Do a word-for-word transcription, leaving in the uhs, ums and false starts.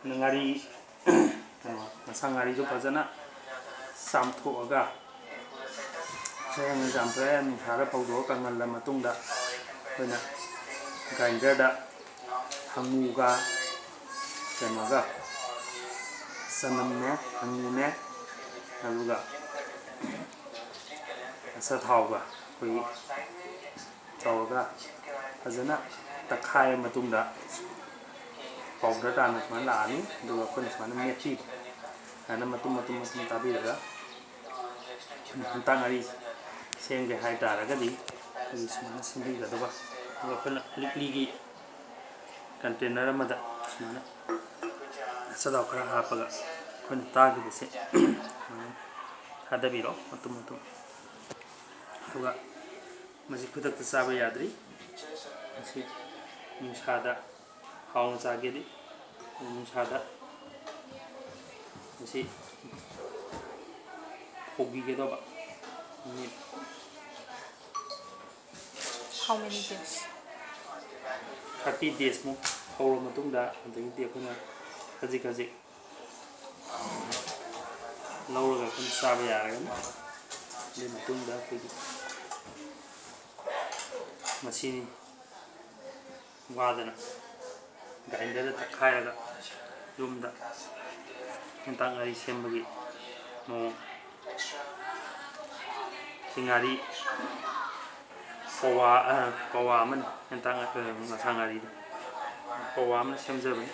ꯉꯥꯔꯤ, ꯀꯩꯅꯣ, ꯉꯁꯥ ꯉꯥꯔꯤꯗꯣ ꯐꯖꯅ ꯆꯥꯝꯊꯣꯛꯑꯒ, ꯁꯦꯡꯅ ꯆꯥꯝꯊꯣꯛꯑꯦ, ꯅꯨꯡꯁꯥꯗ ꯐꯧꯗꯣꯛꯑ ꯀꯪꯍꯜꯂ ꯃꯇꯨꯡꯗ, ꯑꯩꯈꯣꯏꯅ ꯒ꯭ꯔꯥꯏꯟꯗꯔꯗ ꯍꯪꯉꯨꯒ, ꯀꯩꯅꯣꯒ, ꯆꯅꯝꯅꯦ, ꯍꯪꯉꯨꯅꯦ, ꯑꯗꯨꯒ ꯑꯆꯥꯊꯥꯎꯒ ꯑꯩꯈꯣꯏꯒꯤ ꯇꯧꯔꯒ ꯐꯖꯅ ꯇꯛꯈꯥꯏꯔ ꯃꯇꯨꯡꯗ, ꯄꯥꯎꯗꯔ ꯇꯥꯅ ꯁꯨꯃꯥꯏꯅ ꯂꯥꯛꯑꯅꯤ꯫ ꯑꯗꯨꯒ ꯑꯩꯈꯣꯏꯅ ꯁꯨꯃꯥꯏꯅ ꯃꯦꯠꯄꯤꯕ, ꯁꯨꯃꯥꯏꯅ ꯃꯇꯨꯝ ꯃꯇꯨꯝ ꯃꯇꯨꯝ ꯇꯥꯕꯤꯔꯒ, ꯑꯩꯈꯣꯏꯅ ꯍꯦꯟꯇꯥꯛ ꯉꯥꯔꯤ ꯁꯦꯝꯒꯦ ꯍꯥꯏ ꯇꯥꯔꯒꯗꯤ, ꯑꯩꯈꯣꯏꯒꯤ ꯁꯨꯃꯥꯏꯅ ꯁꯦꯝꯕꯤꯒꯗꯕ꯫ ꯑꯗꯨꯒ ꯑꯩꯈꯣꯏꯅ ꯂꯤꯛꯂꯤꯒꯤ ꯀꯟꯇꯦꯅꯔ ꯑꯃꯗ ꯁꯨꯃꯥꯏꯅ ꯑꯆꯥꯊꯥꯎ ꯈꯔ ꯍꯥꯞꯄꯒ, ꯑꯩꯈꯣꯏꯅ ꯇꯥꯈꯤꯕꯁꯦ ꯁꯨꯃꯥꯏꯅ ꯊꯥꯗꯕꯤꯔꯣ, ꯃꯇꯨꯝ ꯃꯇꯨꯝ꯫ ꯑꯗꯨꯒ ꯃꯁꯤ ꯈꯨꯗꯛꯇ ꯆꯥꯕ ꯌꯥꯗ꯭ꯔꯤ꯫ ꯃꯁꯤ ꯅꯨꯡꯁꯥꯗ ꯍꯥꯎꯅ ꯆꯥꯒꯦꯗꯤ, ꯅꯨꯡꯁꯥꯗ ꯃꯁꯤ ꯐꯧꯕꯤꯒꯗꯧꯕ꯫ Minute How many days? Thirty ꯗꯦꯖꯃꯨꯛ ꯐꯧꯔ ꯃꯇꯨꯡꯗ, ꯑꯗꯒꯤꯗꯤ ꯑꯩꯈꯣꯏꯅ ꯈꯖꯤꯛ ꯈꯖꯤꯛ ꯂꯧꯔꯒ ꯑꯩꯈꯣꯏꯅ ꯆꯥꯕ ꯌꯥꯔꯒꯅꯤ꯫ ꯑꯗꯨꯒꯤ ꯃꯇꯨꯡꯗ ꯑꯩꯈꯣꯏꯒꯤ ꯃꯁꯤꯅꯤ ꯋꯥꯗꯅ ꯒ꯭ꯔꯥꯏꯟꯗꯔꯗ ꯇꯛꯈꯥꯏꯔꯒ ꯌꯨꯝꯗ ꯍꯦꯟꯇꯥꯛ ꯉꯥꯔꯤ ꯁꯦꯝꯕꯒꯤ ꯃꯑꯣꯡ꯫ ꯁꯤ ꯉꯥꯔꯤ ꯄꯋꯥ, ꯑ, ꯄꯋꯥ ꯑꯃꯅꯤ꯫ ꯍꯦꯟꯇꯥꯛ ꯉꯥ-, ꯑ, ꯉꯁꯥ ꯉꯥꯔꯤꯗꯣ ꯄꯋꯥ ꯑꯃꯅ ꯁꯦꯝꯖꯕꯅꯤ꯫